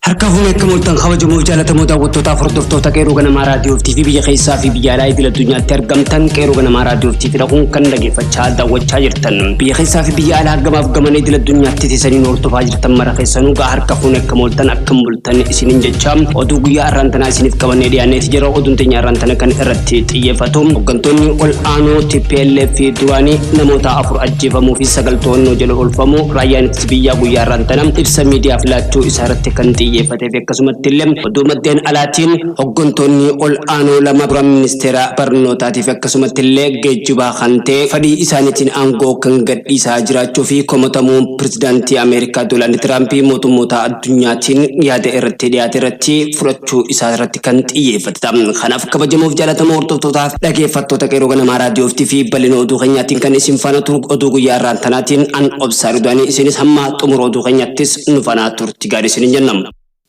Harka fuunee akkam ooltan kabajamoo jaallatamoo daawwattootaaf hordoftoota Qeerroo Ganamaa Raadiyoo fi TV biyya keessaa fi biyya alaa idil addunyaatti argamtan Qeerroo Ganamaa Raadiyoo fi TV dhaquun kan dhageeffachaa daawwachaa jirtan. Biyya keessaa fi biyya alaa gamaaf gamana idil addunyaatti teessanii nu hordofaa jirtan mara keessanuu gaa harka fuunee akkam ooltan akkam bultan isiniin jecha oduu guyyaa har'aan tanaa isiniif qabannee dhiyaanneeti jira. Oduun teenya har'aan tana kan irratti xiyyeeffatu hooggantoonni ol aanoo TPLF duraanii namoota 4 ajjeefamuu fi 9 to'annoo jala oolfamuu raayyaan ittisa biyyaa guyyaa har'aan tana ibsa miidiyaaf laachuu isaa irratti kan xiyyeeffatee fi akkasumatti illee oduu maddeen alaatiin hoggantoonni ol aanoo lama duraan ministeera barnootaatii fi akkasumatti illee geejjibaa kan ta'e fedhii isaaniitiin aangoo kan gadhiisaa jiraachuu fi komatamuu pirezidaantii Ameerikaa Doonaald Tiraampii mootummoota addunyaatiin yaada irratti dhiyaate irratti fudhachuu isaa irratti kan xiyyeeffate ta'a. Kanaaf kabajamoof jaalatamoo hordoftootaaf dhageeffattoota Qeerroo Ganamaa Raadiyoo fi bal'ina oduu keenyaatiin kan isin faana turu oduu guyyaa irraan tanaatiin an Obsaa Riduwaanii isinis hamma xumura oduu keenyaattis nu faana turti gaarii isinin jenna.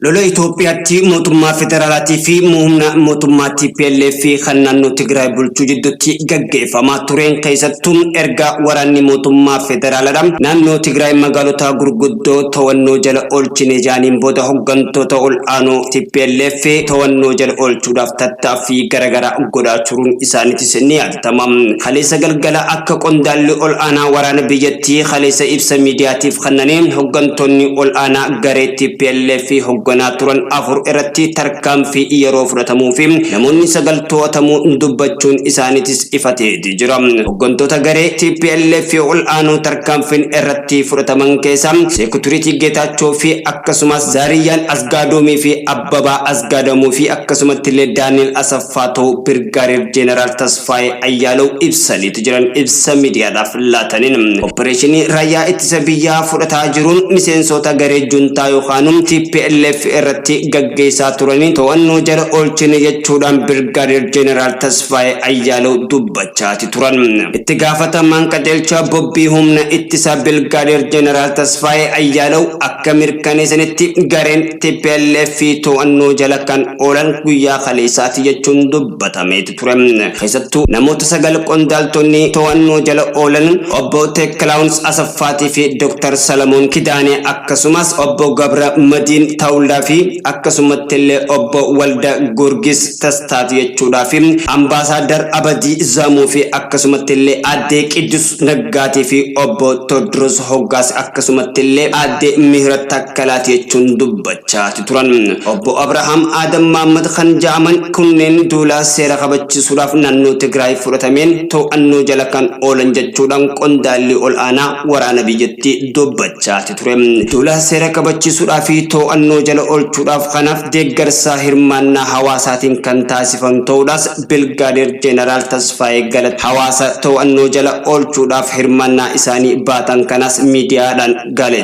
Lola Itoophiyaatti mootummaa federaalaatii fi humna mootummaa TPLF kan naannoo Tigraay bulchuu jidduutti gaggeeffamaa tureen keessattuu erga waraanni mootummaa federaaladha naannoo Tigraay magaalota gurguddoo to'annoo jala oolchine jaaniin booda hoggantoota ol'aanoo TPLF to'annoo jala oolchuudhaaf tattaaffii garagaraa godhaa turuun isaaniitis ni yaadatama. Kaleessa galgala akka qondaalli ol'aanaa waraana biyyattii kaleessa ibsa miidiyaatiif kennaniin hoggantoonni ol'aanaa garee TPLF hogganaa turan 4 irratti tarkaanfii yeroo fudhatamuu fi namoonni 9 to'atamuu dubbachuun isaaniitis ifa ta'eeti jira. Hoggantoota garee TPLF ol'aanoo tarkaanfiin irratti fudhataman keessaa Seekuturiitii Geetaachoo fi akkasumas Zaariyyaan Asgaadoomii fi Abbabaa Asgaadamuu fi akkasumatti illee Daani'el Asaffaa ta'uu Birgaadeer Jeenaraal Tasfaayee Ayyaalew ibsaniitu jiran ibsa miidiyaadhaaf laataniin. Oppireeshinii raayyaa ittisa biyyaa fudhataa jiruun miseensota garee juntaa yookaan TPLF irratti gaggeessaa turanii to'annoo jala oolchine jechuudhaan Birgaadeer Jeenaraal Tasfaayee Ayyaalew dubbachaati turan. Itti gaafatamaan qajeelcha bobbii humna ittisa Birgaadeer Jeenaraal Tasfaayee Ayyaalew akka mirkaneessanitti gareen TPLF to'annoo jala kan oolan guyyaa kaleessaati jechuun dubbatameeti ture. Keessattuu namoota 9 qondaaltonni to'annoo jala oolan obbo Teeklaawuns Asaffaatii fi Dr. Salamoon Kidaanee akkasumas obbo Gabra Madiin Taawuldaa fi akkasumatti illee obbo Walda Goorgis Tastaati jechuudhaa fi Ambaasaaddar Abadii Zamuu fi akkasumatti illee Aaddee Qiddus Naggaatii fi obbo Tewodiroos Hoggaas akkasumatti illee Aaddee Mihirat Takkalaati jechuun dubbachaati turan. Obbo Abrahaam Aadam Maammad kan ja'aman kunneen duula seera kabachiisuudhaaf naannoo Tigraay fudhatameen to'annoo jala kan oolan jechuudhaan qondaalli ol'aanaa waraana biyyattii dubbachaati ture. Duula seera kabachiisuudhaa fi to'annoo jala oolchuudhaaf kanaaf deeggarsa hirmaannaa hawaasaatiin kan taasifamu ta'uudhaas Birgaadeer Jeenaraal Tasfaayee Galat hawaasa to'annoo jala oolchuudhaaf hirmaannaa isaanii baatan kanas miidiyaadhaan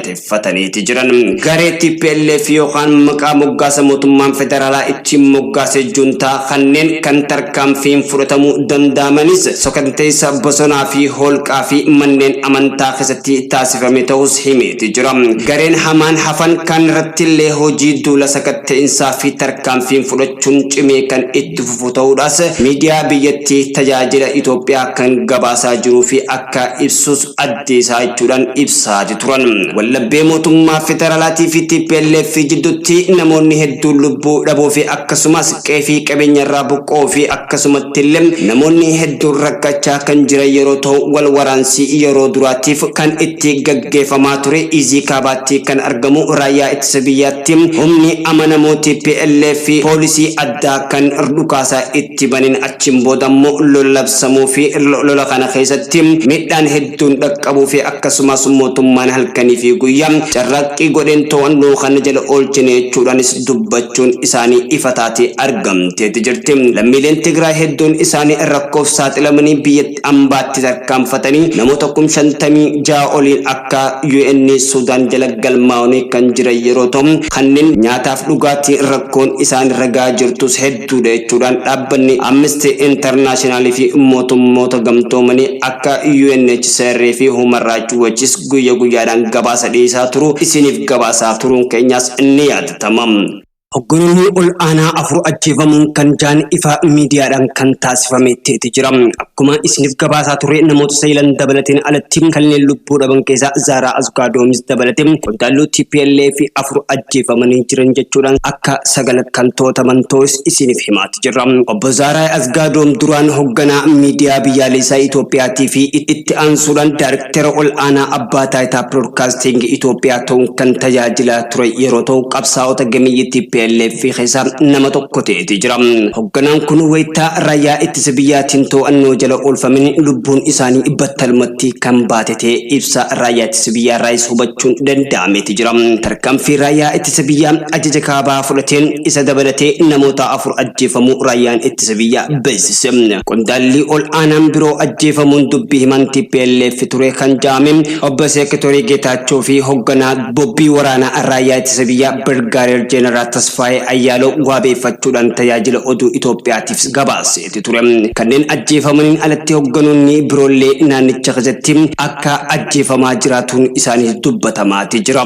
galateeffataniiti jiran. Garee TPLF yookaan maqaa moggaasa mootummaan federaalaa ittiin moggaase juntaa kanneen kan tarkaanfiin fudhatamuu danda'amanis sokanteessa bosonaa fi holqaa fi manneen amantaa keessatti taasifame ta'us himeeti jira. Gareen hamaan hafan kan irrattillee hojii duula sakatta'insaa fi tarkaanfiin fudhachuun cimee kan itti fufu ta'uudhaas miidiyaa biyyattii tajaajila Itoophiyaa kan gabaasaa jiruu fi akka ibsus addeessaa jechuudhaan ibsaati turan. Waldhabdee mootummaa federaalaatii fi TPLF jidduutti namoonni hedduun lubbuu dhabuu fi akkasumas qe'ee fi qabeenya irraa buqqa'uu fi akkasumatti illee namoonni hedduun rakkachaa kan jiran yeroo ta'u wal waraansi yeroo duraatiif kan itti gaggeeffamaa ture Izii Kaabaatti kan argamu raayyaa ittisa biyyaatti humni amanamoo TPLF poolisii addaa kan dhukaasa itti banin achiin booda immoo lola labsamuu fi lola kana keessatti miidhaan hedduun dhaqqabuu fi akkasumas mootummaan halkanii fi guyyaa carraaqqii godheen to'annoo kana jala oolchine jechuudhaanis dubbachuun isaanii ifa taatee argamteeti jirti. Lammiileen Tigraay hedduun isaanii rakkoof saaxilamanii biyya ambaatti tarkaanfatanii namoota 56,000 oliin akka UN Suudaan jala galmaa'anii kan jiran yeroo ta'u kanneen nyaataaf dhugaatii rakkoon isaan irra gahaa jirtus hedduudha jechuudhaan dhaabbanni Amnesty International fi mootummoota gamtoomanii akka UNHCR fi Human Rights Watch guyya guyyaadhaan gabaasa dhiyeessaa turu isiniif gabaasaa turuun keenyaas ni yaadatama. Hogganoonni ol aanaa 4 ajjeefamuun kan jaan ifa miidiyaadhaan kan taasifame ta'eeti jira. Akkuma isiniif gabaasaa turre namoota sayilan dabalateen alatti kanneen lubbuu dhaban keessaa Zaaraa Asgaadoomis dabalatee qondaalli TPLF 4 ajjeefamanii jiran jechuudhaan akka 9 kan to'ataman ta'us isiniif himaati jirra. Obbo Zaaraa Asgaadoom duraan hogganaa miidiyaa biyyaalessaa Itoophiyaatii fi itti aansuudhaan Daayirektara ol aanaa Abbaa Taayitaa Biroodkaastingii Itoophiyaa ta'uun kan tajaajilaa ture yeroo ta'u qabsaa'ota gameeyyii TPLF keessaa nama tokko ta'eeti jira. Hogganaan kun wayita raayyaa ittisa biyyaatiin to'annoo jala oolfamin lubbuun isaanii battalumatti kan baate ta'ee ibsa raayyaa ittisa biyyaa irraayis hubachuun danda'ameeti jira. Tarkaanfii raayyaa ittisa biyyaa ajaja kaabaa fudhateen isa dabalatee namoota 4 ajjeefamuu raayyaan ittisa biyyaa beeksise. Qondaalli ol aanaan biroo ajjeefamuun dubbii himaan TPLF ture kan ja'ame obbo Seekitorii Geetaachoo fi hogganaa bobbii waraanaa raayyaa ittisa biyyaa Birgaadeer Jeenaraal Tasfaayee Ayyaaloo waabeeffachuudhaan tajaajila oduu Itoophiyaatiif gabaaseeti ture. Kanneen ajjeefamaniin alatti hogganoonni biroollee naannicha keessatti akka ajjeefamaa jiraatuun isaanii dubbatamaati jira.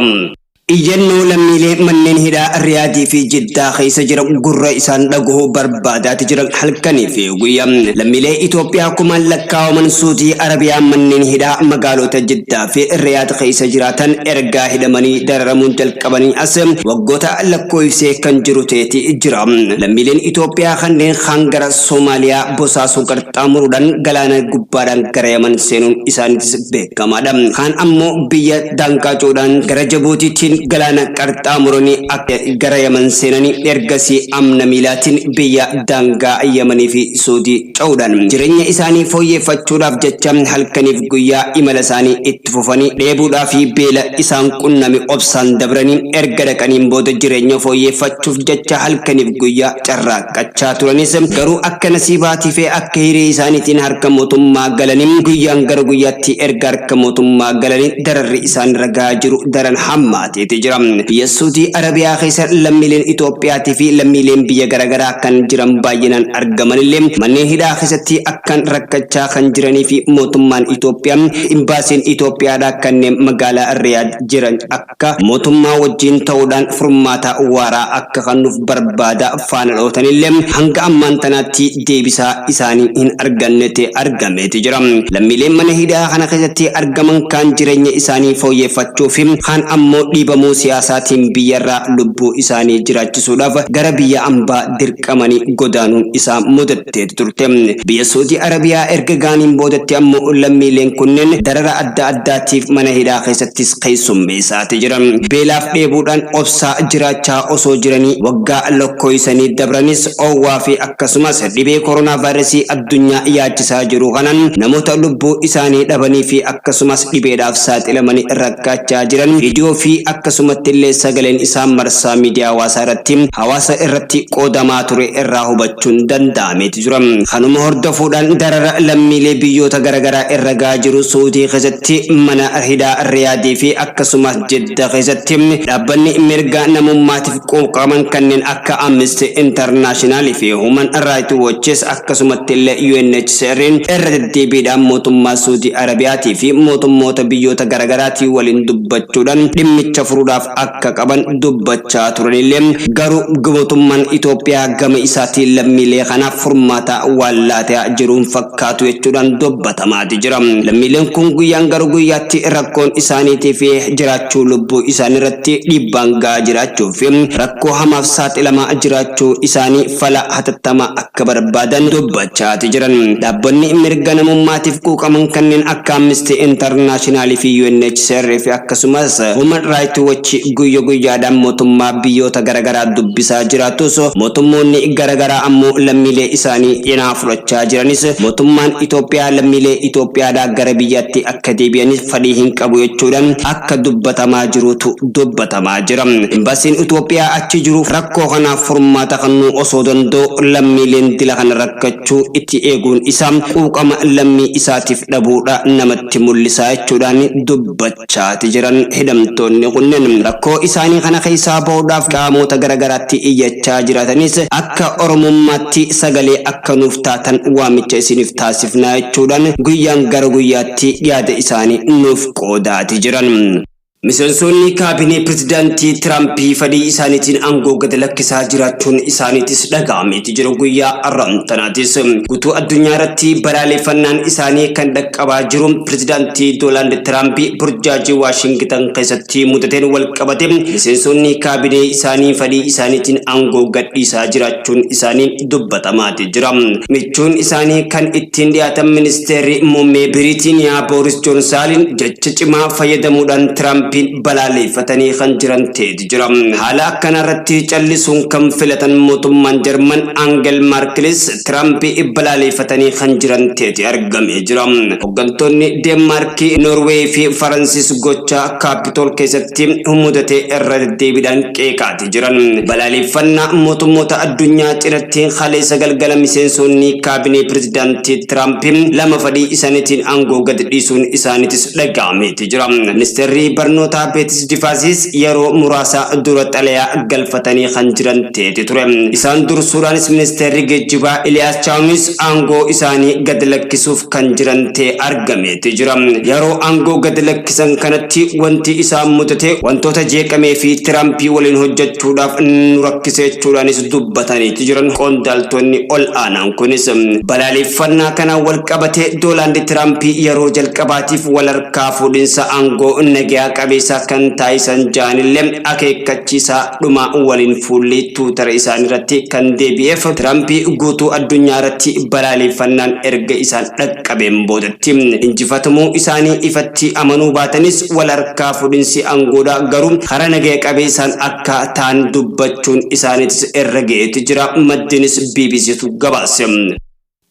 Iyyannoo lammiilee manneen hidhaa Riyaadii fi Jiddaa keessa jiran gurra isaan dhagahuu barbaadaati jiran halkanii fi guyyaa. Lammiilee Itoophiyaa kumaan lakkaawaman Suudii Arabiyaa manneen hidhaa magaalota Jiddaa fi Riyaad keessa jiraatan ergaa hidhamanii dararamuun jalqabanii as waggoota lakkooyfsee kan jiru ta'eeti jira. Lammiileen Itoophiyaa kanneen kaan gara Somaaliyaa Bosaasoo qaxxaamuruudhaan galaana gubbaadhaan gara Yaman seenuun isaaniitis beekamaadha. Kaan ammoo biyya daangaa cuudhaan gara Jabuutiitiin galaana qarxaamuranii akka gara Yaman seenanii ergasii amna miilaatiin biyya daangaa Yamanii fi Suudii ce'uudhaan jireenya isaanii fooyyeeffachuudhaaf jecha halkaniif guyyaa imala isaanii itti fufanii dheebuudhaa fi beela isaan qunname obsaan dabranii erga dhaqaniin booda jireenya fooyyeeffachuuf jecha halkaniif guyyaa carraaqqachaa turanis garuu akka nasiibaatii fi akka hiree isaaniitiin harka mootummaa galanii guyyaan gara guyyaatti erga harka mootummaa galanii dararri isaan irra gahaa jiru daran hammaateeti jira. Biyya Suudii Arabiyaa keessa lammiileen Itoophiyaatii fi lammiileen biyya garaagaraa kan jiran baay'inaan argamanillee manneen hidhaa keessatti akkaan rakkachaa kan jiranii fi mootummaan Itoophiyaa imbaasiin Itoophiyaadhaa kanneen magaalaa Riyaad jiran akka mootummaa wajjiin ta'uudhaan furmaata waaraa akka kannuuf barbaada faana dhootanillee hanga ammaan tanaatti deebisaa isaanii hin argannete argameeti jira. Lammiileen mana hidhaa kana keessatti argaman kaan jireenya isaanii fooyyeffachuu fi kaan ammoo dhiibamuu siyaasaatiin biyyarraa lubbuu isaanii jiraachisuudhaaf gara biyya ambaa dirqamanii godaanuun isaa mudatteeti turte. Biyya Suudii Arabiyaa erga gaaniin boodatti ammoo lammiileen kunneen darara adda addaatiif mana hidhaa keessattis keessummeessaati jiran. Beelaaf dheebuudhaan obsaa jiraachaa osoo jiranii waggaa lakkooysanii dabranis oowwaa fi akkasumas dhibee koronaa vaayirasii addunyaa yaachisaa jiru kanaan namoota lubbuu isaanii dhabanii fi akkasumas dhibeedhaaf saaxilamanii rakkachaa jiran viidiyoo fi akkasumatti illee sagaleen isaan marsaa miidiyaa hawaasaa irratti hawaasa irratti qoodamaa ture irraa hubachuun danda'ameeti jira. Kanuma hordofuudhaan darara lammiilee biyyoota garaagaraa irra gahaa jiru Suudii keessatti mana hidhaa Riyaadii fi akkasumas Jidda keessatti dhaabbanni mirga namummaatiif quuqaman kanneen akka Amnesty International fi Human Rights Watch akkasumatti illee UNHCR'n irra deddeebiidhaan mootummaa Suudii Arabiyaatii fi mootummoota biyyoota garaagaraatii waliin dubbachuudhaan dhimmicha furuudhaaf akka qaban dubbachaa turanillee garuu mootummaan Itoophiyaa gama isaatiin lammiilee kanaaf furmaata waan laataa jiruun fakkaatu jechuudhaan dubbatamaati jira. Lammiileen kun guyyaan gara guyyaatti rakkoon isaaniitii fi jiraachuu lubbuu isaanii irratti dhiibbaan gahaa jiraachuu fi rakkoo hamaaf saaxilamaa jiraachuu isaanii fala hatattamaa akka barbaadan dubbachaati jiran. Dhaabbanni mirga namummaatiif quuqaman kanneen akka Amnesty International fi UNHCR fi akkasumas Human Rights Watch guyya guyyaadhaan mootummaa biyyoota garaagaraa dubbisaa jiraatus mootummoonni garaagaraa ammoo lammiilee isaanii cinaa fudhachaa jiranis mootummaan Itoophiyaa lammiilee Itoophiyaadhaa gara biyyaatti akka deebi'anis fedhii hin qabu jechuudhaan akka dubbatamaa jirutu dubbatamaa jira. Imbaasiin Itoophiyaa achi jiru rakkoo kanaaf furmaata kennuu osoo danda'u lammiileen dila kana rakkachuu itti eeguun isaa quuqama lammii isaatiif dhabuudha namatti mul'isaa jechuudhaan dubbachaati jiran hidhamtoonni kunneen rakkoo isaanii kana keessaa bahuudhaaf qaamota garaagaraatti iyyachaa jiraatanis akka Oromummaatti sagalee akka nuuf taatan waamicha isiniif taasifnaa jechuudhaan guyyaan gara guyyaatti yaada isaanii nuuf qoodaati jiran. Miseensonni kaabinee pirezidaantii Tiraampii fedhii isaaniitiin aangoo gad lakkisaa jiraachuun isaaniitis dhaga'ameeti jiru. Guyyaa har'aantanaatis guutuu addunyaa irratti balaaleffannaan isaanii kan dhaqqabaa jiru pirezidaantii Doonaald Tiraampii burjaajii Waashingitan keessatti mudateen wal qabate miseensonni kaabinee isaanii fedhii isaaniitiin aangoo gadhiisaa jiraachuun isaanii dubbatamaati jira. Michuun isaanii kan ittiin dhiyaatan ministeerri muummee Biriitiniyaa Booris Joonsaaliin jecha cimaa fayyadamuudhaan Tiraampiin balaaleffatanii kan jiran ta'etu jira. Haala akkanarratti callisuun kan filatan mootummaan Jarman Angel Maarkilis Tiraampii balaaleffatanii kan jiran ta'etu argamee jira. Hooggantoonni Deenmaarkii, Noorweey fi Faransis gocha Kaapitool keessatti mudate irra deddeebiidhaan qeeqaati jiran. Balaaleffannaa mootummoota addunyaa cinatti kaleessa galgala miseensonni kaabinee pirezidaantii Tiraamp lama fedhii isaaniitiin aangoo gad dhiisuun isaaniitis dhaga'ameeti jira. Ministeerri barnootaa Beetis Difaasis yeroo muraasa dura xalayaa galfatanii kan jiran ta'eeti ture. Isaan dursuudhaanis ministeerri geejjibaa Iliyaas Chaamis aangoo isaanii gad lakkisuuf kan jiran ta'e argameeti jira. Yeroo aangoo gad lakkisan kanatti wanti isaan mudate wantoota jeeqamee fi Tiraampii waliin hojjechuudhaaf nu rakkise jechuudhaanis dubbataniiti jiran. Qondaaltonni ol aanaan kunis balaaleffannaa kanaan wal qabate Doonaald Tiraampii yeroo jalqabaatiif wal harkaa fuudhinsa aangoo nagayaa qabeessa kan taasisan jaanillee akeekkachiisaa dhuma waliin fuulli tuutara isaaniirratti kan deebi'eef Tiraampii guutuu addunyaa irratti balaaleffannaan erga isaan dhaqqabeen boodatti injifatamuu isaanii ifatti amanuu baatanis wal harkaa fuudhinsi aangoodha garuu karaa nagaya qabeessaan akka ta'an dubbachuun isaaniitis irra ga'eeti jira. Maddinis BBCtu gabaase.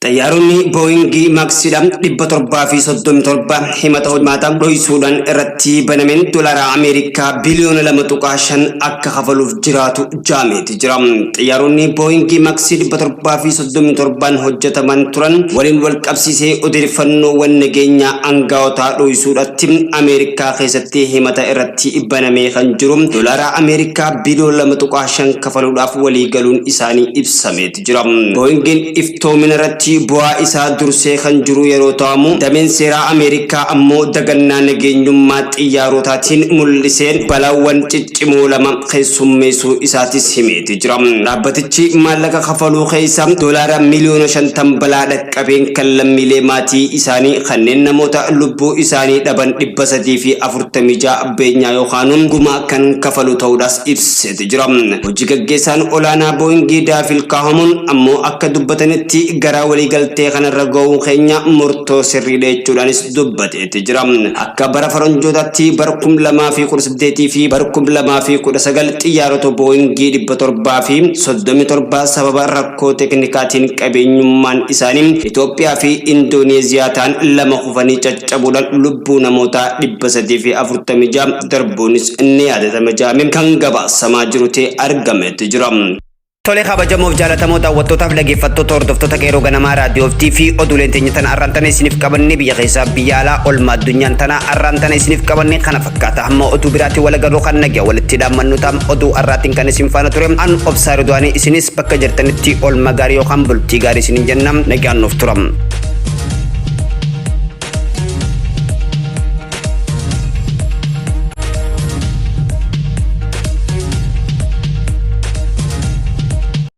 Xayyaaronni Booyingii Maaksiidha 737 himata hojmaata dhoysuudhaan irratti banameen doolaara Ameerikaa biliyoona 2.5 akka kafaluuf jiraatu jaameeti jira. Xayyaaronni Booyingii Maaksii 737 hojjetaman turan waliin wal qabsiisee odeeffannoowwan nageenyaa aanga'ootaa dhoysuudhaatti Ameerikaa keessatti himata irratti banamee kan jiru doolaara Ameerikaa biliyoona 2.5 kafaluudhaaf walii galuun isaanii ibsameeti jira. Booyingiin iftoomina irratti bu'aa isaa dursee kan jiru yeroo ta'amu, dameen seeraa Ameerikaa ammoo dagannaa nageenyummaa xiyyaarotaatiin mul'iseen balaawwan ciccimoo lama keessummeessuu isaatis himeeti jira. Dhaabbatichi maallaqa kafaluu keessa doolaara miliyoona 50 balaa dhaqqabeen kan lammiilee maatii isaanii kanneen namoota lubbuu isaanii dhaban 346 beenyaa yookaan gumaa kan kafalu ta'uudhaas ibseeti jira. Hojii gaggeessaan olaanaa Booyingii Daafil Kaahamuun ammoo akka dubbatanitti gara waliigaltee kanarra ga'uu keenya murtoo sirriidha jechuudhaanis dubbateeti jira. Akka bara faranjootaatti bara 2018 fi bara 2019 xiyyaarota Booyingii 737 sababa rakkoo teeknikaatiin qabeenyummaan isaanii Itoophiyaa fi Indooneeziyaa ta'an lama kufanii caccabuudhaan lubbuu namoota 346 darbuunis ni yaadatama jaame kan gabaasamaa jiru ta'e argameeti jira. Tole, kabajamoof jaalatamoo daawwattootaaf dhaggeeffattoota hordoftoota Qeerroo Ganamaa raadiyoo fi oduuleen teenya tana arraan tana isiniif qabanne, biyya keessaa, biyya alaa, olma addunyaan tana arraan tana isiniif qabanne kana fakkaata. Hamma oduu biraatti wal agarru kan nagaa walitti dhaammannu taam. Oduu arraatiin kan isin faana ture an Obsaa Ridwaanii. Isinis bakka jirtanitti olma gaarii yookaan bultii gaarii isinin jenna. Nagaan nuuf turam.